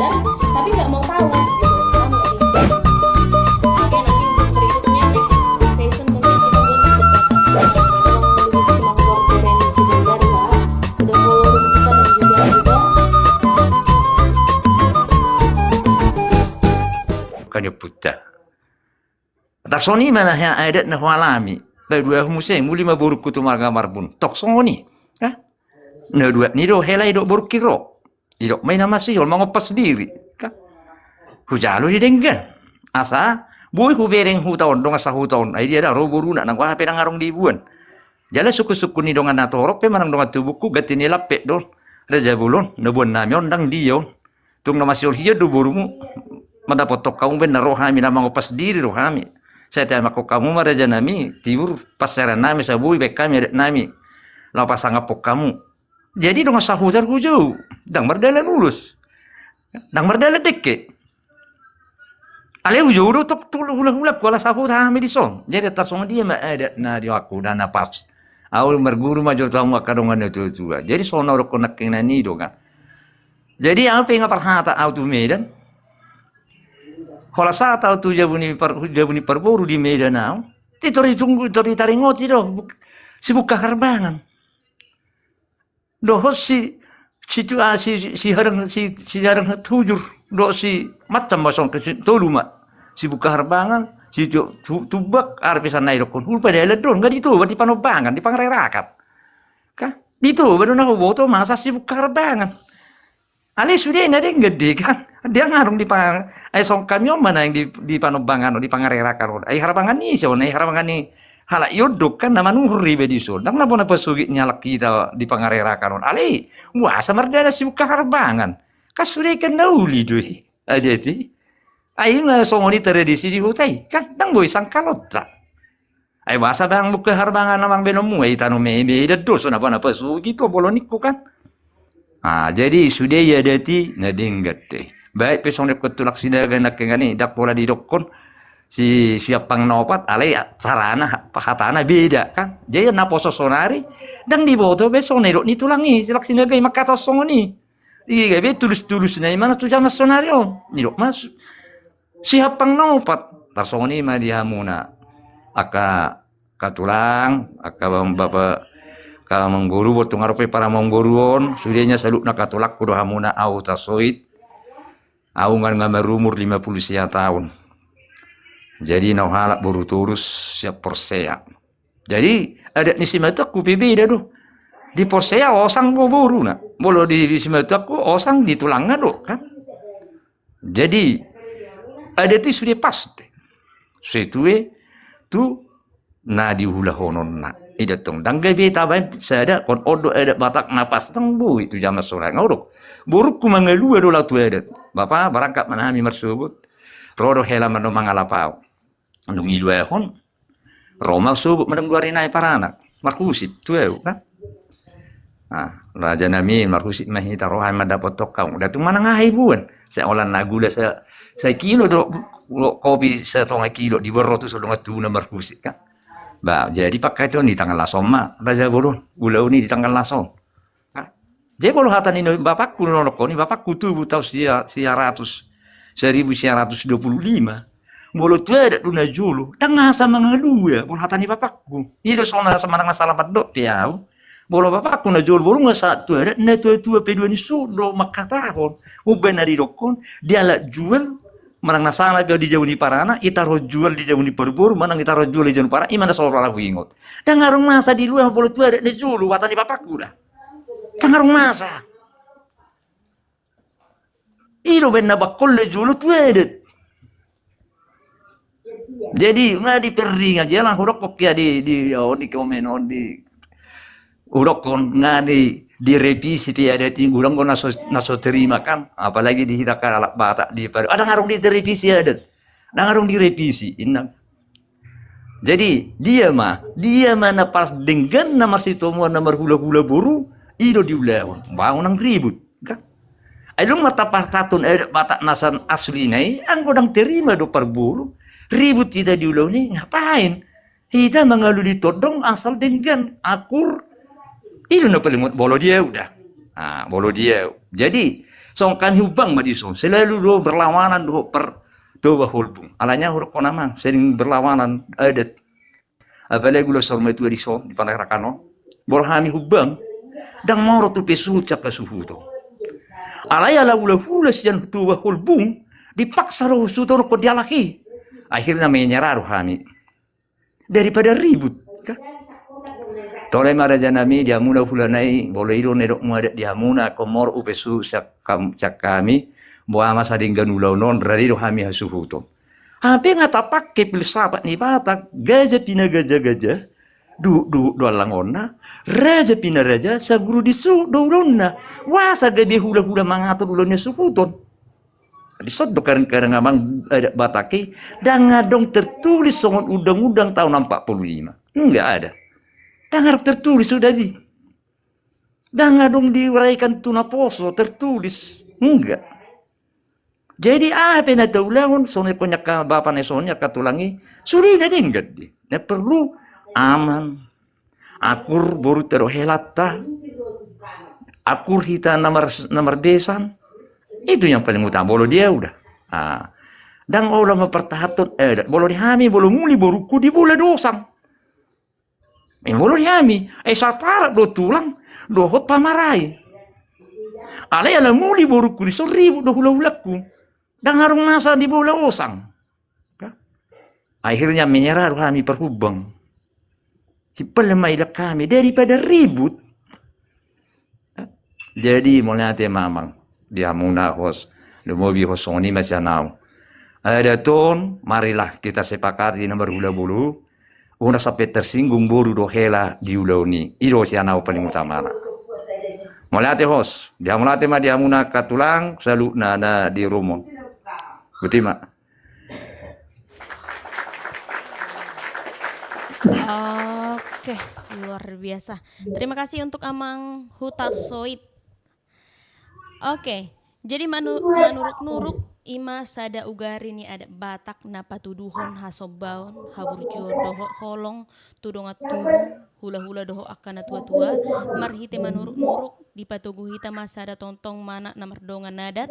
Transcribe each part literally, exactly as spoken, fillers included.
Tapi nggak mau tahu gitu. Paham nggak sih? Oke, nanti untuk berikutnya, next session, mungkin kita buat untuk membahas tentang Luis Mangkor Terensi Bulgaria. Udah follow kita dan juga udah. Kan ya puta. Tarsongon i ma na hea adat na hualami. Paduahon muse, muli ma borungku tu marga Marbun. Tok songon i. Hah? Na duat ni do hela i do borungki ro. Idok ma i na masihol mangompas diri. Kan? Hujalo di denggan. Asa, boi hubereng huta on, dongan sahuta on. Ai dia da ro boruna, nang aha pe ndang adong dibuan. Jala sungkun-sungkun ni dongan na torop pe manang dongan tubungku, ganti ni lampet do. Raja bolon, na boan nami on ndang dia on. Tung na masihol hian do borumu, mandapothon hamu baen na ro hami na mangompas diri do hami. Sai taemakkon hamu ma raja nami, tiur pansarean nami, asa boi baen hami adat nami. Laho pasangaphon hamu. Jadi dongan sahuta hujou, ndang mardalan ulos. Ndang mardalan dengke. Alai hujou do tok tu hula-hulangku ala sahuta hami dison. Jadi tarsongon dia ma adat na di aku, na pas. Au marguru ma jo tu hamu angka dongan na tua-tua. Jadi songon na hudokkon nangkiningan i do kan. Jadi au pe nga parhata au tu Medan. Holan sahat au tu jabu ni par-, jabu ni parboru di Medan au. Di tor ditunggu, tor ditaringoti do. Buk-, si Buka Harbangan. Dohot si, si tu-, ah, si, si, si Hadang, si, si Hadang Hujur, dohot si macam ma songon si tolu ma. Si Buka Harbangan, si tu-, tu-, Tumbak, arpisan na idokkon. Hul pada elan don, nga ditoba di Panombangan, di Pangarerakan. Kan? Ditoba do na huboto masa si Buka Harbangan. Alai sude na denggan de kan. Dia ngarung di pang-, ai songon hami on ma naeng di, di Panombangan on, di Pangarerakan on. Ai harbangan ni ise on, ai harbangan ni halak Iondok kan na manuhor iba dison. Ndang na bona pasogit ni halak hita di Pangarerakan on. Alai, boasa mardalan si Buka Harbangan. Kan sude kan na uli do i. Adat i. Ai na songon i tradisi di huta i. Kan, ndang boi sangkalonta. Ai boasa bang Buka Harbangan amang baenonmu, ai tano Medan do, so na bona pasogit on molo ningku kan. Ah, jadi sude i adat i na denggan de. Baik pe songon didokkon tulang Sinaga nangkiningan i, ndang pola didokkon si, siampang na opat, alai carana, hatana beda kan. Jadi naposo sonari, ndang diboto be songon na didok ni tulang i, tulang Sinaga i mangkatahon songon i. I gabe tulus-tulus na i ma na tu jaman sonari on. Didok ma siampang na opat. Tarsongon i ma di hamuna. Angka, angka tulang, angka bapa, angka amangboru, boha tung adong pe para amangboru on, sude na saluhutna angka tulangku do hamuna, au tasoit. Au nga, nga marumur lima pulu sia taon. Jadi na huhalak boru torus sian Porsea. Jadi adat ni simatuangku pe beda do. Di Porsea osang do boruna. Molo di, di simatuangku osang di tulangna do kan. Jadi adat i sude pas. Sesuai tu na diulahononna. I do tong. Ndang gabe tabaen sada, on do adat Batak na pas, ndang boi tu jaman sonari. Nga adong. Borungku mangalua do laho tu adat. Bapa, barangkat ma hami marsogot. Ro do hela ma na mangalap au. Dung iluahon, ro ma sogot manang dua ari nai paranak, marhusip tu au kan. Nah, raja nami, marhusip ma hita, ro hami mandapothon hamu. Ndang tung manang aha iboan. Sai holan na gula sa, sakilo do, kopi satonga kilo, diboan ro tu so dongan tubuna marhusip kan. Bah, jadi pangkataion di tanggal las on ma, raja bolon, ulaon i di tanggal las on. Nah, jadi molo hata ni bapakku na dohonon i, bapakku tubu taon sia, sia ratus, seribu sia ratus dua puluh lima. Molo tu adat do na jolo, ndang asa mangalua, molo hata ni bapakku. I do songon na manang na sala mandok pe au. Molo bapakku na jolo, molo nga sahat tu adat, na tua-tua pe dua ni suhut do mangkatahon. Umbahen na didokkon, dialap jual, manang na sala pe au di jabu ni paranak, itaruhon jual di jabu ni parboru, manang itaruhon jual di jabu ni paranak, i ma na so ra huingot. Ndang adong masa diluahon molo tu adat na jolo, hata ni bapakku da. Ndang adong masa. I do umbahen na bangkol na jolo tu adat. Jadi nga diperingat, jala hudokkon hea di, di, on di komen on di, hudokkon nga di, direvisi pe adat i, godang do na so, na so terima kan, apalagi di hita halak Batak di Padoan, ndang adong direvisi adat. Ndang adong direvisi, inna. Jadi dia ma, dia ma na pas denggan na marsitomuan na marhula-hula boru, i do diulahon. Bah, unang ribut, kan? Ai dung ma tapartaton adat Batak na sian aslina i, anggo ndang terima do parboru, ribut hita di ulaon i, ngapain? Hita mangalului tondong asal denggan, akur. I do na paling molo di au da. Ah, molo di au. Jadi Songon hami Humbang ma dison, selalu do berlawanan dohot par Toba Holbung. Alai nian hudok ho amang, sering berlawanan adat. Apalagi ulaon saur matua dison, di Panarakan on. Molo hami Humbang, ndang molo tu pe suhut sian hasuhuton. Alai ala hulahula sian Toba Holbung, dipaksa do suhuton on dialap i. Akhirna menyerah do hami. Daripada ribut, kan? Tole ma raja nami, di hamuna hulahula i, molo i do na didok muna adat di hamuna, ndang molo pe suhut sian hami, boha ma sadenggan ulaon on, rade do hami hasuhuton. Hape nga tapangke filsafat ni Batak, gaja pinagaja-gaja, duhut-duhut do allangonna, raja pinaraja, saguru disuhut do ulaonna. Boasa gabe hulahula mangatur ulaon ni hasuhuton? Dison do kadang-kadang amang adat Batak i, ndang adong tertulis songon undang-undang tahun empat puluh lima. Nggak ada. Ndang adong tertulis sudah di. Ndang adong diuraikan tu naposo tertulis. Nggak. Jadi aha pe na taulahon, songon i angka bapa na songon i angka tulang i, sude na denggan di. Na perlu aman. Akur borunta dohot helanta. Akur hita na mar-, na marbesan. Itu yang paling utama. Molo dia udah. Ah. Ndang olo mempertahankan, eh, molo di hami, molo muli borungku dibola do osang. Eh, molo di hami, eh, saparap do tulang dohot pamarai. Alai ala muli borungku dison, ribut do hulahulangku. Ndang adong masa dibola osang. Akhirnya menyerah do hami parhumbang. Himpal ma ilang hami daripada ribut. Jadi mauliate ma amang di hamuna host, lumobi host songon i ma sian au. Adat on, marilah kita sepakati na marhulahula, unang sampe tersinggung boru dohot hela di ulaon i. I do sian au paling utamana. Mauliate host, di hamu, mauliate ma di hamuna angka tulang, saluhutna na di rumah. Boti ma. Oke, luar biasa. Terima kasih untuk Amang Hutasoit. Oke, jadi manu-, manuruk-nuruk i ma sada ugari ni adat Batak na patuduhon hasombaon, haburjuon dohot holong tu dongan tubu, hulahula dohot angka na tuatua. Marhite manuruk-nuruk, dipatogu hita ma sada tongtong manang na mardongan adat,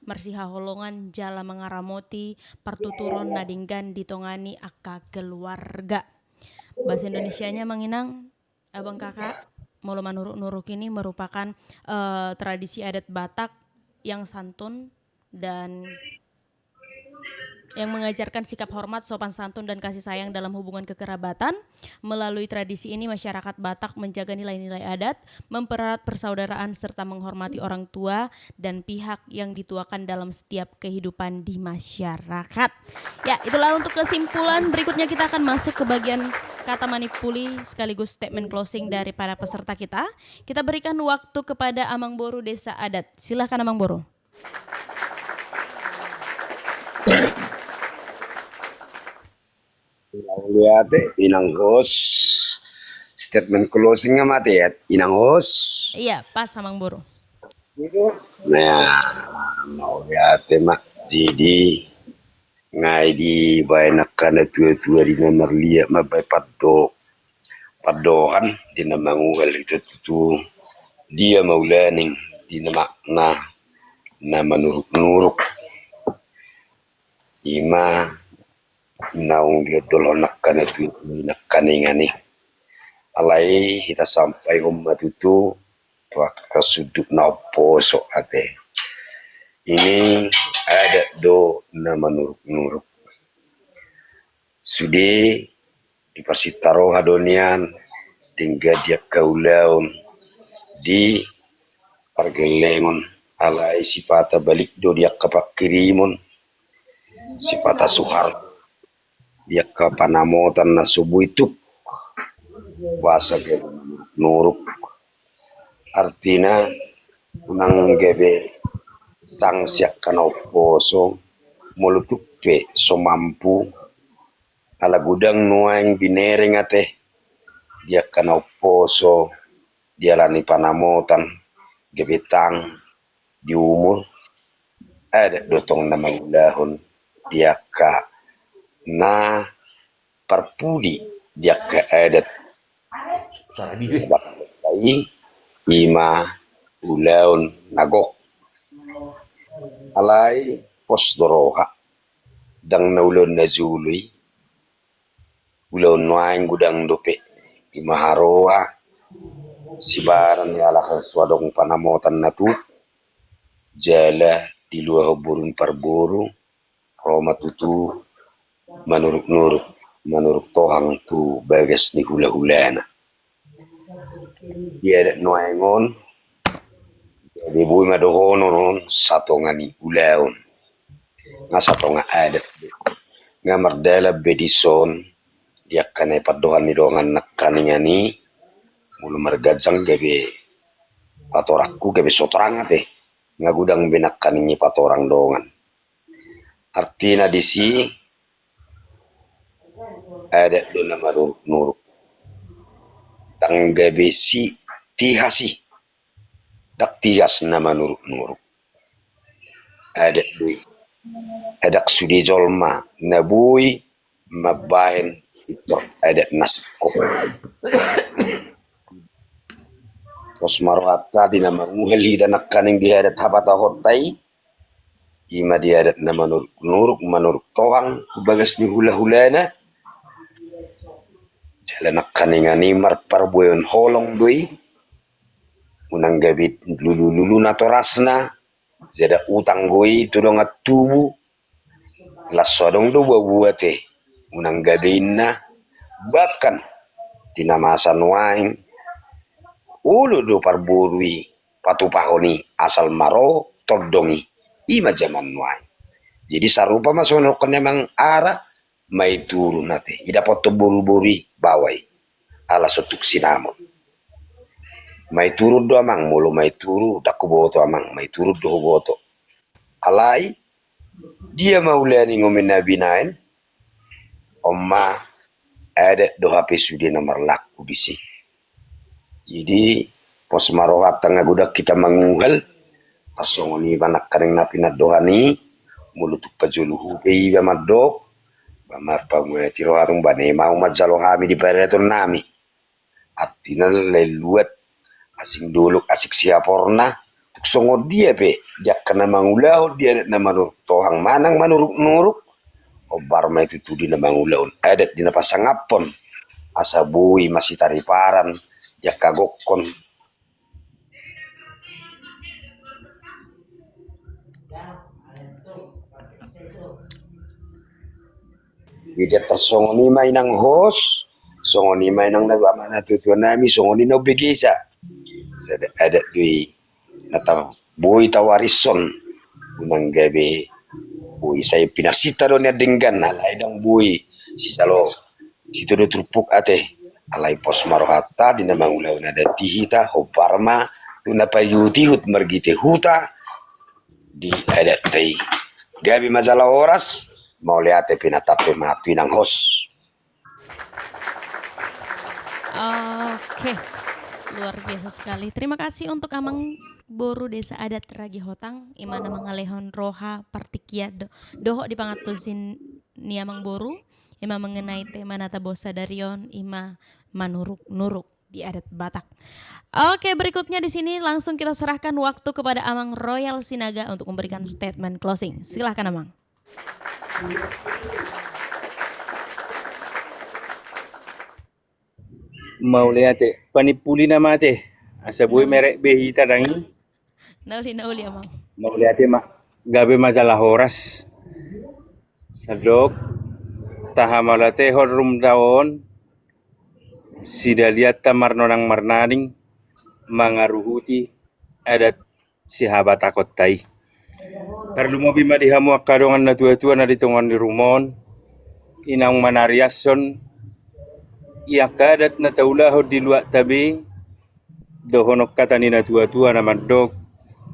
marsihaholongan jala mangaramoti partuturon na denggan di tonga ni angka keluarga. Bahasa Indonesianya, Amang Inang, Abang Kakak, molo manuruk-nuruk ini merupakan, eh, tradisi adat Batak yang santun dan yang mengajarkan sikap hormat, sopan santun, dan kasih sayang dalam hubungan kekerabatan. Melalui tradisi ini, masyarakat Batak menjaga nilai-nilai adat, mempererat persaudaraan, serta menghormati orang tua dan pihak yang dituakan dalam setiap kehidupan di masyarakat. Ya, itulah untuk kesimpulan. Berikutnya kita akan masuk ke bagian kata manipuli sekaligus statement closing daripada peserta kita. Kita berikan waktu kepada Amang Boru Desa Adat. Silahkan, Amang Boru. Mauliate, Inang host. Statement closing-na ma ate, Inang host. Iya, pas, Amang Boru. Nah, mauliate ma. Jadi, nga i dibaen angka na tuatua di na marliat ma baen pando-, pandohan di na manguhal hita tutu dia ma ulaning di na makna na manuruk-nuruk. I ma naung diondolhon angka na tuatua i nangkaningan i. Alai hita sampaihon ma tutu tu angka sundut na umposo ate. Ini adat do na manuruk-nuruk. Sude diparsinta roha do nian denggan di angka ulaon di pargellengon, alai sipata balik do di angka pangkirimon, sipata suhar di angka panamotan na so boi tuk. Boasa gabe nuruk. Artina unang gabe tang sian angka na umposo molo tuk pe so mampu. Ala godang nuaeng binereng ate di angka na umposo dialani panamotan, gabe tang di umur. Adat do tong na mangulahon di angka na parpudi di angka adat. I, i ma ulaon na gok. Alai pos do roha, ndang na ulaon na jolo i. Ulaon nuaeng godang dope, ima haroa, sibaran ni halak so adong panamotan na tuk, jala diluahon boru ni parboru, ro ma tutu manuruk-nuruk, manuruk tohang tu bagas ni hula-hulana. Di adat nuaeng on, jadi boi ma dohonon on satonga ni ulaon. Nga satonga adat be. Nga mardalan be dison, di angka na i pandohan ni dongan nangkaningan i, molo marganjang gabe patorangku gabe sotorang ate. Nga godang be nangkaning i patorang dongan. Artina disi, adat do na manuruk-nuruk. Ndang gabe si tihas i. Ndang tihas na manuruk-nuruk. Adat do i. Ndang sude jolma na boi mambahen pintor adat na singkop. Pos ma rohanta di na manguhel hita nangkaning di adat habatahonta i. Ima di adat na manuruk-nuruk, manuruk tohang tu bagas ni hula-hulana. Jala nangkaningan i marparbuehon holong do i. Unang gabe lulu-lulu natorasna. Jala utang do i tu dongan tubu. Laos so adong do buabua ate, unang gabe inna. Bahkan di na masa nuaeng, olo do parboru i patupahon i asal ma ro tondong i. Ima jaman nuaeng. Jadi sarupa ma songon na nidok ni amang Ara, maiturun ate. Idapothon boru-boru i baoa i. Ala so tuk sinamot. Maiturun do amang, molo maiturun, ndang huboto amang, maiturun do huboto. Alai, dia ma ulaon i ngomi na binaen, on ma adat do hape sude na marlaku disi. Jadi, pos ma rohanta nga godang hita manguhel, tarsongon i ma nangkaning na pinandohan i, molo tung pajolo hupe iba mandok, ba marpamuati roha tung bane ma au manjalo hami di pareton nami. Artina lae luat, asing dolok, asing sihaporna, tung songon dia pe, di angka na mangulahon di adat na manuruk tohang manang manuruk-nuruk, hombar ma i tutu di na mangulahon adat di na pasangaphon, asa boi masitariparan, di angka gokhon. Jadi tarsongon i ma inang host, songon i ma inang na, na tuatua nami, songon i na umbegesa. Sada adat do i na ta boi tawarishon, unang gabe boi sai pinarsinta do nian denggan, alai ndang boi sijalo sitio do turpuk ate. Alai pos ma rohanta di na mangulahon adat i hita, hombar ma tu na paihut-ihut margite huta di adatta i. Gabe ma jala horas, mauliate pe na tampe ma tu inang host. Oke, luar biasa sekali. Terima kasih untuk Amang Boru Desa Adat Ragi Hotang, ima na mangalehon roha partingkian do-, dohot di pangantusi ni Amang Boru, ima mengenai tema na tabo sadari on, ima manuruk-nuruk di adat Batak. Oke, berikutnya di sini langsung kita serahkan waktu kepada Amang Royal Sinaga untuk memberikan statement closing. Silahkan, Amang. Mauliate, panimpuli nama ate, asa boi merek be hita dang i. Na uli, na uli, Amang. Mauliate ma, gabe ma jala horas. Sadok, tahamauliatehon rumta on, sidalianta marnonang marnaning, mangaruhuti adat sihabatakonta i. Tarlumobi ma di hamu angka dongan na tuatua na di tonga ni ruma on, i naung manariashon, i angka adat na taulahon di luatta be, dohonon hata ni na tuatua na mandok,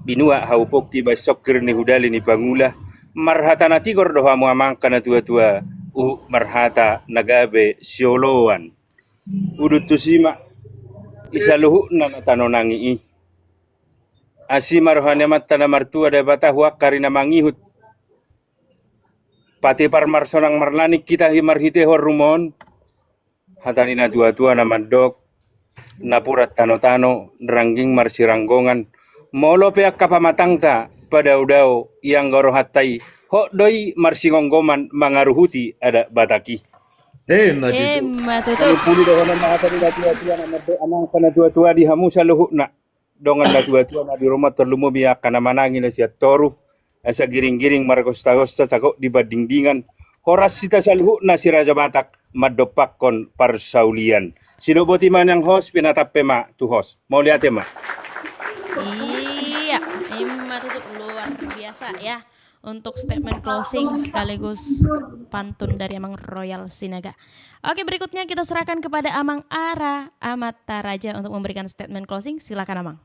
binuat hau pongki bahen songkir ni hudali ni pangula, marhata na tigor do hamu amang angka na tuatua, uhum marhata na gabe sioloan. Udut tusi ma, i saluhutna na tanonangi i. Asi ma roha ni Amanta na martua Debata tu angka ari na mangihut. Patipar marsonang marnaning hita i marhitehon ruma on. Hata ni na tuatua na mandok, napuran tanotano, rangging marsiranggongan, Molo pe angka pamatangta padaodao, ianggo rohanta i, hot do i marsigomgoman mangaruhuti adat Batak i. Emma tutu. Emma tutu. Pudi dohonon ma hata di natuatua na mandok, amang panatua-tua di hamu saluhutna. Dongan natuatua na di rumanta, lumobi angka na manangihon sian toru, asa giringgiring margostagosta sahat di pandingdingan. Horas hita saluhutna si Raja Batak mandompakhon parsaulian. Sidok boti ma nang host, pinatap pe ma tu host. Mauliate ma. Iya, emma tutu, luar biasa ya untuk statement closing sekaligus pantun dari Amang Royal Sinaga. Oke, berikutnya kita serahkan kepada Amang Ara Amata Raja untuk memberikan statement closing. Silakan, Amang.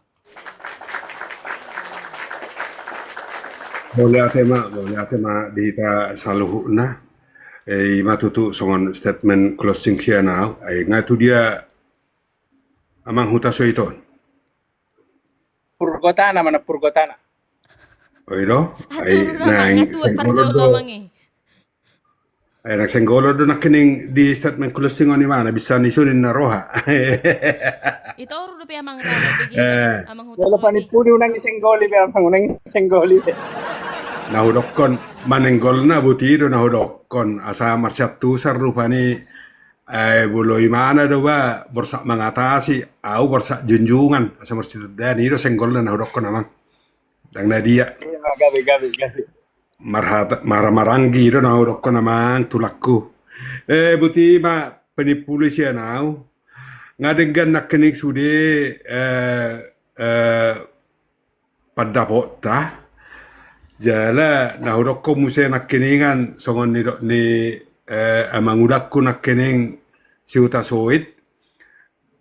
Mauliate ma, mauliate ma di hita saluhutna. Eh, i ma tutu songon statement closing sian au. Ai nga tu dia Amang Hutasoit on? Purgotana, mana Purgotana? Oi do. Ai nang senggol do. Ai nang senggol do nangkining di statement closing on, i ma na bisa ni sunin na roha. Ito ru dope Amang Rama. Eh, Amang Hutasoit. Wala panipuni unang senggoli be Amang, unang senggoli be. Na hudokkon manenggolna, boti do na hudokkon, asa marsiantusan rupani. Ai bolo imana do ba borsak mangatasi, au borsak junjungan, asa marsitandaan, i do senggolna na hudokkon, Amang. Ndang na dia. Iya, gabe, gabe, gabe. Marhata, mara-, maranggi do na hudokkon, Amang, tulangku. Eh, boti ma panimpuli sian au. Nga denggan nangkining sude, eh, eh, pandapotta. Jala na hudokkon muse nangkiningan songon nidok ni, eh, amangudangku nangkining si Hutasoit.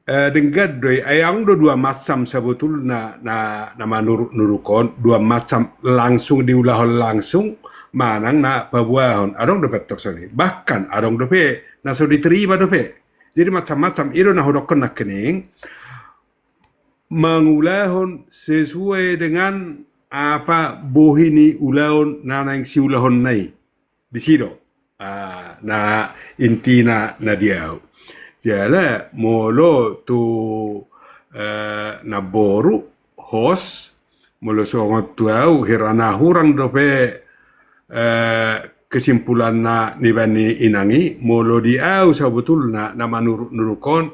Eh, denggan do i, ai adong do dua macam sabotulna na, na manuruk-nuruk on, dua macam, langsung diulahon langsung manang na paboahon. Adong dope antong songon i. Bahkan adong dope na so diterima dope. Jadi macam-macam, i do na hudokkon nangkining mangulahon sesuai dengan apa bohi ni ulaon na naeng siulahonna i. Disi do, ah, na intina na di au. Jala molo tu, eh, namboru, host, molo songon tu au, hira na hurang dope, eh, kesimpulanna niba ni inang i, molo di au sabotulna na manuruk-nuruk on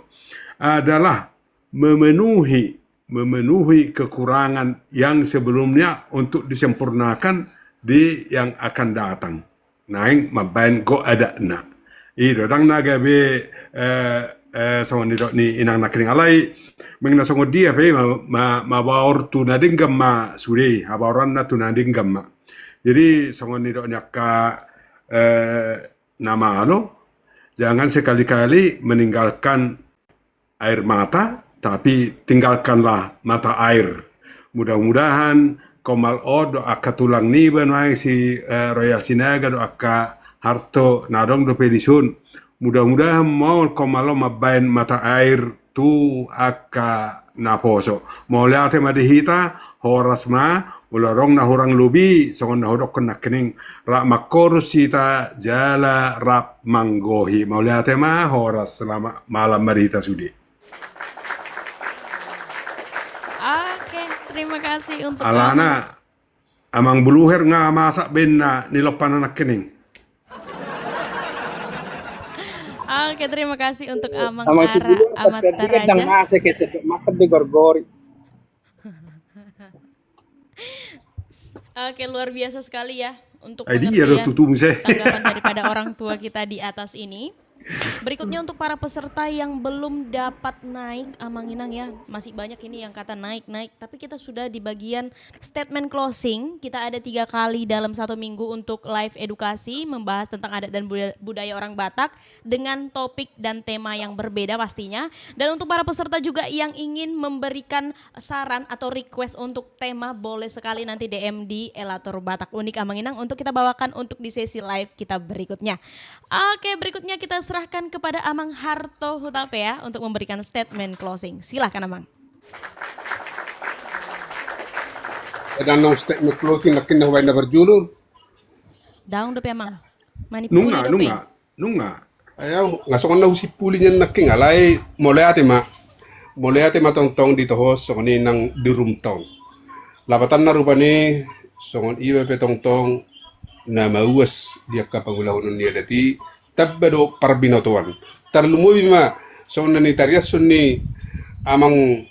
adalah memenuhi, memenuhi kekurangan yang sebelumnya untuk disempurnakan di yang akan datang. Naeng mambaen gok adatna. I do, ndang na gabe, eh, eh, songon nidok ni inang nangkining, alai molo na songon dia pe ma, ma, mabaor tu na denggan ma sude i, habaoranna tu na denggan ma. Jadi songon nidok ni angka, eh, na malo, jangan sekali-kali meninggalkan air mata, tapi tinggalkanlah mata air. Mudah-mudahan komal on dohot angka tulang niba nuaeng si, eh, Royal Sinaga dohot angka Harto na adong dope dison. Mudah-mudahan maol komal on mambaen mata air tu angka naposo. Mauliate ma di hita, horas ma, molo adong na hurang lobi, songon na hudokkon nangkining, rap mangkorus hita, jala rap manggohi. Mauliate ma, horas, selamat malam ma di hita sude. Oke, terima kasih untuk Amang. Alana, Amang Buluher nga masak baenna ni lompana nangkining. Oke, terima kasih untuk Amang Ara Amata Raja. Masak di gorgori. Oke, luar biasa sekali ya untuk pengertian, tanggapan daripada orang tua kita di atas ini. Berikutnya untuk para peserta yang belum dapat naik, Amang Inang ya, masih banyak ini yang kata naik, naik. Tapi kita sudah di bagian statement closing. Kita ada tiga kali dalam satu minggu untuk live edukasi, membahas tentang adat dan budaya orang Batak dengan topik dan tema yang berbeda pastinya. Dan untuk para peserta juga yang ingin memberikan saran atau request untuk tema, boleh sekali nanti D M di Elator Batak Unik, Amang Inang, untuk kita bawakan untuk di sesi live kita berikutnya. Oke, berikutnya kita serahkan kepada Amang Harto Hutapea untuk memberikan statement closing. Silahkan, Amang. Ndang adong statement closing nangkin na hubaen na parjolo. Daong dope, Amang. Manipuli dope. Nunga, nunga. Nunga. Ai au nga songon na husimpuli nian nangkin, alai mauliate ma. Mauliate ma tongtong di toho songon i nang di rumta on. Lapatanna rupani, songon iba pe tongtong na mauas di angka pangulahonon ni adat i, tamba do parbinotoan. Tarlumobi ma songon na nitariashon ni amang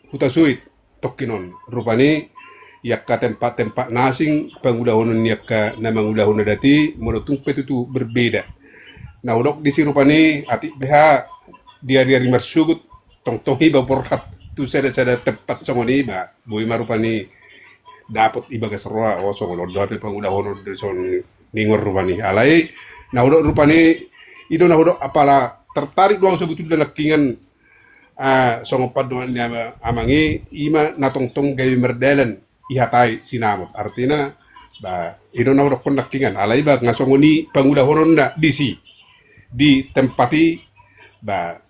Hutasoit tongkin on. Rupani, i angka tempat-tempat na asing pangulahonon ni angka na mangulahon adat i, molo tung pe tutu berbeda. Na hudok disi rupani, atik beha di ari-ari marsogot, tongtong iba borhat tu sada-sada tempat songon i, ba boi ma rupani dapot ibagas roha, o, songon on do hape pangulahonon do songon ningon rupani. Alai na hudok rupani, i do na hudok, apala tertarik do ahu sebetulna nangkiningan, ah, songon pandohan ni ama-, amang i, i ma na tongtong gabe mardalan i hatai sinamot. Artina, ba, i do na hudokkon nangkiningan. Alai ba nga songon i pangulahononna disi di tempat i, ba,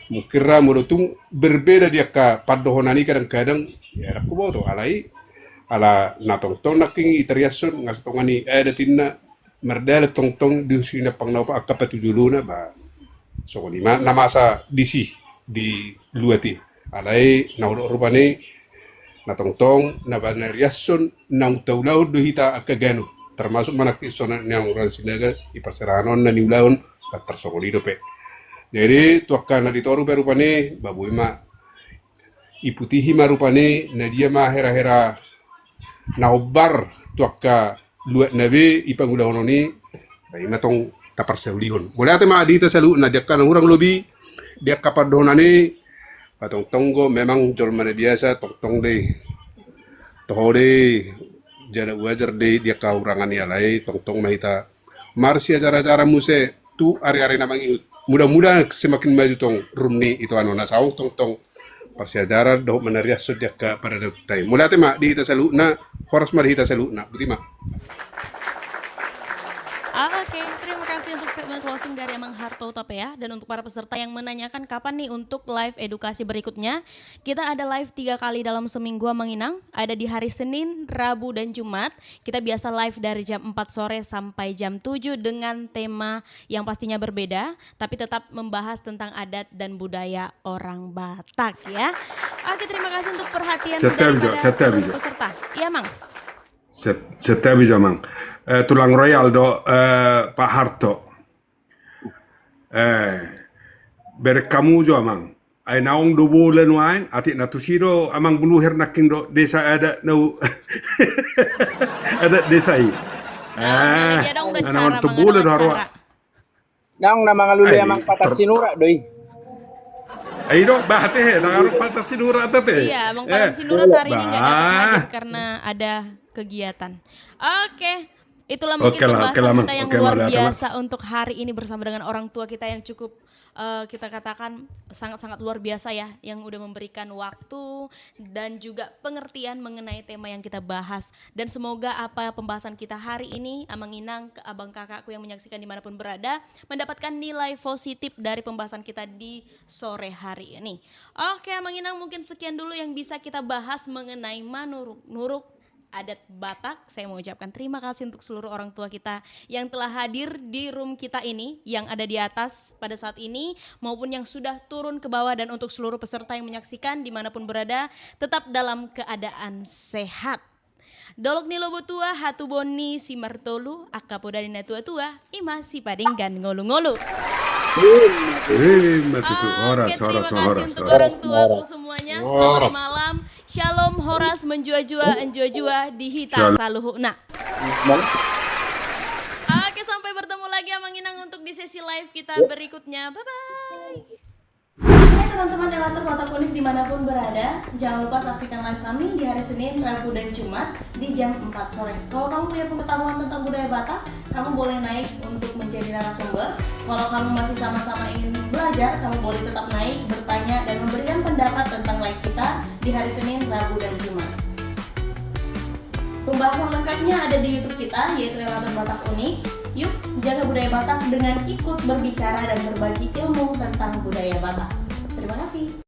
mungkin ra molo tung berbeda di angka pandohonan i kadang-kadang, ya, ndang huboto. Alai, ala na tongtong nangkin i tariashon, nga satonga ni adat inna, mardalan tongtong di husi na pangnaopa angka patujolona, ba, songon i ma na masa disi di luat i. Alai na hudok rupani, na tongtong na panariashon naung taulahon do hita angka ganup, termasuk ma nangkin songon na naung hurang Sinaga i, parserahan on na niulahon, ba tarsongon i dope. Jadi tu angka na di toru pe rupani, ba boi ma iputihi ma rupani na dia ma hera-hera na hombar tu angka luatna be i pangulahonon i, ba i ma tong taparsaulihon. Mauliate ma di hita saluhutna, di angka na hurang lobi, di angka pandohonan i, ba tongtong do memang jolma na biasa, tongtong do i, toho do i, jala wajar do i di angka hurangan i, alai tongtong ma hita marsiajar-ajaran muse tu ari-ari na mangihut. Mudah-mudahan semakin maju tong rum ni ito, anu, na saung tongtong parsiajaran dohot manariashon di angka paradatonta i. Mauliate ma di hita saluhutna, horas ma di hita saluhutna. Boti ma. Oke, terima kasih untuk statement closing dari Amang Harto Hutapea. Dan untuk para peserta yang menanyakan kapan nih untuk live edukasi berikutnya, kita ada live tiga kali dalam seminggu, Amang Inang. Ada di hari Senin, Rabu, dan Jumat. Kita biasa live dari jam empat sore sampai jam tujuh dengan tema yang pastinya berbeda, tapi tetap membahas tentang adat dan budaya orang Batak, ya. Oke, terima kasih untuk perhatian daripada seluruh peserta. Iya, Mang. Set-, setia bisa, Mang. Eh, tulang royal do, eh, Pak Harto. Eh, berek hamu jo, Amang. Ai naung do bola nuaeng, atik na tusi do Amang Buluher nangkin do desa adat nau, adat desa i. Ah, naung do bola do haroa. Naung na mangalului Amang Patah Sinurat do i. Ai do, bah, ate, naung Patah Sinurat, ate. Iya, Amang Patah Sinurat hari ini nggak dapat hadir karena ada kegiatan. Oke. Itulah mungkin pembahasan kita yang luar biasa untuk hari ini bersama dengan orang tua kita yang cukup, eh, kita katakan sangat-sangat luar biasa ya, yang udah memberikan waktu dan juga pengertian mengenai tema yang kita bahas. Dan semoga apa pembahasan kita hari ini, Amang Inang, Abang Kakakku yang menyaksikan dimanapun berada, mendapatkan nilai positif dari pembahasan kita di sore hari ini. Oke, Amang Inang, mungkin sekian dulu yang bisa kita bahas mengenai manuruk-nuruk adat Batak. Saya mau ucapkan terima kasih untuk seluruh orang tua kita yang telah hadir di room kita ini, yang ada di atas pada saat ini, maupun yang sudah turun ke bawah, dan untuk seluruh peserta yang menyaksikan dimanapun berada, tetap dalam keadaan sehat. Dolok ni Lobo Tua, hatubuan ni si Martolu, angka poda ni na tua-tua, i ma sipadenggan ngolu-ngolu. Ima tutu. Oke, horas, terima kasih untuk orang tuaku semuanya. Selamat malam. Shalom, horas, menjua-jua, enjua-jua di hita saluhutna. Oke, sampai bertemu lagi, Amang Inang, untuk di sesi live kita berikutnya. Bye-bye. Hai teman-teman Elator Batak Unik dimanapun berada, jangan lupa saksikan live kami di hari Senin, Rabu, dan Jumat di jam empat sore. Kalau kamu punya pengetahuan tentang budaya Batak, kamu boleh naik untuk menjadi narasumber. Kalau kamu masih sama-sama ingin belajar, kamu boleh tetap naik, bertanya, dan memberikan pendapat tentang live kita di hari Senin, Rabu, dan Jumat. Pembahasan lengkapnya ada di YouTube kita, yaitu Elator Batak Unik. Yuk, jaga budaya Batak dengan ikut berbicara dan berbagi ilmu tentang budaya Batak. Terima kasih.